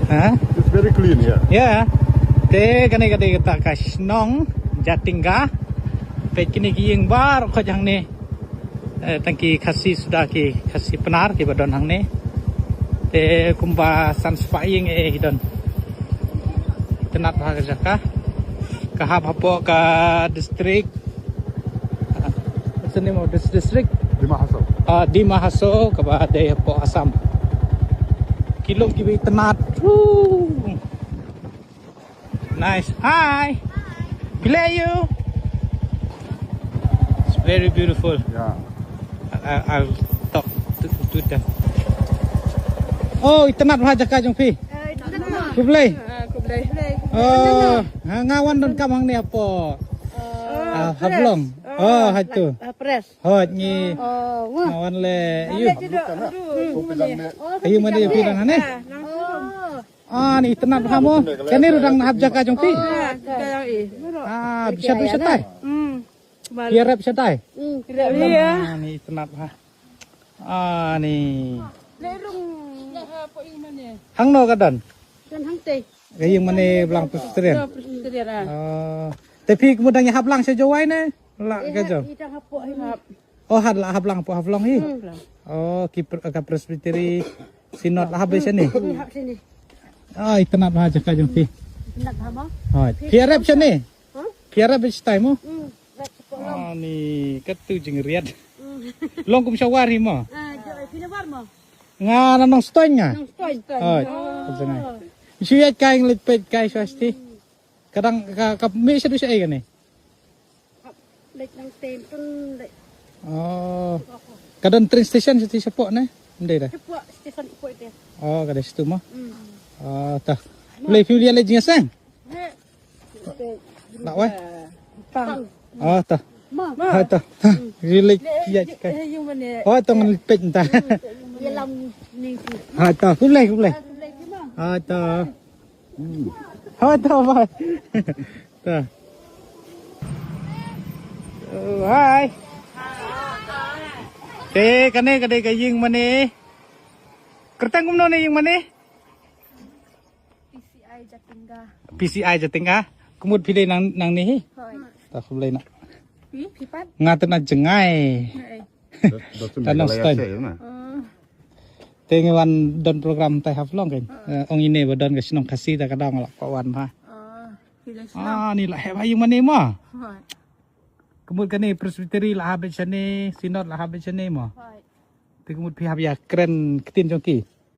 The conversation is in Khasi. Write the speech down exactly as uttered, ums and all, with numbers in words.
Ha? It's very clean here. Yeah. Te kane ka dei kata ka shnong Jatinga. Peit kine ki ïing baroh khoit hangne. Eh, tang ki Khasi suda ki Khasi Pnar kiba don hangne. Te kumba san spah ïing eh ki don. Itynnad bha ka jaka. Ka hap hapoh ka district. What's the name of this district? Dima Hasao. Ah, Dima Hasao, kaba dei hapoh Assam. Ki lum kiba itynnad. Woo! Nice. Hi. Phi leh aïu? It's very beautiful. Yeah. I, I, I'll talk to, to them. Oh, itynnad bha jaka jong phi. Khublei. Ah, khublei. Oh, ha, nga wan donkam hangne hapoh. Ah, Haflong. Oh, ha tu. Hooid, ngi. Oh, nga wan leh. Aïu? Aïu mane phi dang hangne? Ah, ni itynnad bha mo. Kane ruh dang hap jaka jong phi. Ah, bisa tu shatai. Phi ïarep shatai. Ah, ni itynnad bha. Ah, ni. Hangno ka don? Ka ïing mane ba la Presbyterian. Oh. Te phi kumno dang ïa hap lang sha Jowai ne? La ka jong. Oh, ha la hap lang hapoh Haflong hi. Oh, ki pr-, ka Presbytery Synod la hap shane. Ah, itynnad bha jaka jong phi. Hooid. Phi ïarep shane? Phi ïarep shatai mo? Ah, ni katu jingriat. Long kum sha War hi mo? Nga na Nongstoiñ nga. Hooid. Shu ïaid kai, leit peit kai shuwa shatai. Ka dang ka, ka mih shaduh shaei kane? Oh. Ka don train station shatai shapoh ne? Ym dei da. Oh, ka dei shatu mo. Oh, ta. Lei phi leit jingïaseng? Nak wai? Oh, ta. Ha, ta. Leit ïa kai. Oh, ta ngan peit ta. Ha, ta. Khublei, khublei. Ha, ta. Ha, ta, bye. Ta. Oh, hi. Te kane ka dei ka ïing mane. Kyrteng kumno ne ïing mane? P C I Jatinga. P C I Jatinga. Kumut phi dei nang, nangne hi. Hooid. Ta khublei na. Phi, phi pat? Nga tang na jngai. Tang Nongstoiñ. Te ngi wan don program tai Haflong kan. Eh, ong ine ba don ka shnong Khasi ta ka dang la pa wan ha. Ah, ni la heh ba ïing mane mo. Kumut kane Presbytery la hap shane, Synod la hap shane mo. Te kumut phi hap ïa kren ktien jong ki.